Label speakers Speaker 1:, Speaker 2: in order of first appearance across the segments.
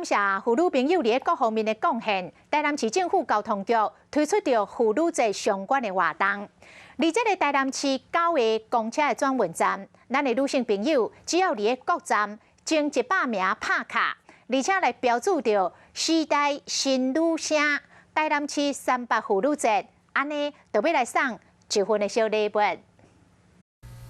Speaker 1: 謝婦女朋友佇各方面的貢獻，台南市政府交通局推出著婦女節相關的活動。佇這个台南市九个公車的轉運站，咱的女性朋友只要佇咧各站前100名拍卡，而且來標註著時代新女聲，台南市三八婦女節，按呢就欲來送一份的小禮物。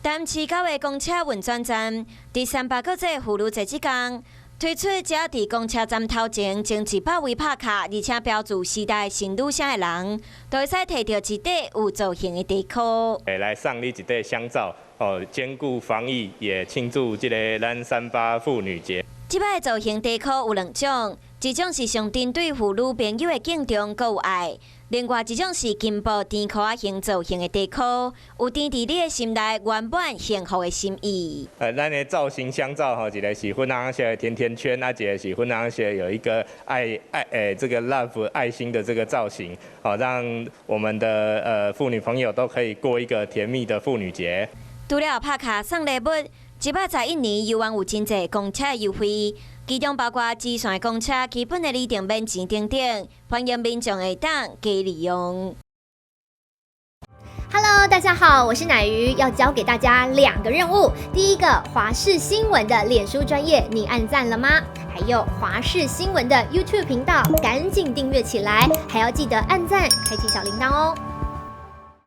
Speaker 2: 台南市九个公車運轉站，佇三八國際婦女節這工，推出只要佇公車站頭前前100位拍卡，而且標註時代新女聲的人，都會使提著一塊有造型的地箍。
Speaker 3: 來送你一塊香皂，哦，兼顧防疫，也慶祝這个咱三八婦女節。
Speaker 2: 這擺造型地箍有兩種，一種是象徵對婦女朋友的敬重閣有愛，另外一種是金箔甜箍仔形造型的地箍，有甜佇你的心內圓滿幸福的心意。
Speaker 3: 咱的造型香皂吼，一个是粉紅色的甜甜圈，啊，一个是粉紅色有一個愛愛這個 love 愛心的這個造型，好，讓我們的婦女朋友都可以過一個甜蜜的婦女節。
Speaker 2: 除了拍卡送禮物，111年猶原有真濟公車優惠，其中包括支線公車基本的里程免錢等等，歡迎民眾會當加利用。
Speaker 4: Hello，大家好，我是乃瑜，要交給大家兩個任務。第一個，華視新聞的臉書專頁，你按讚了嗎？還有華視新聞的 YouTube 頻道，趕緊訂閱起來，還要記得按讚，開啟小鈴鐺哦。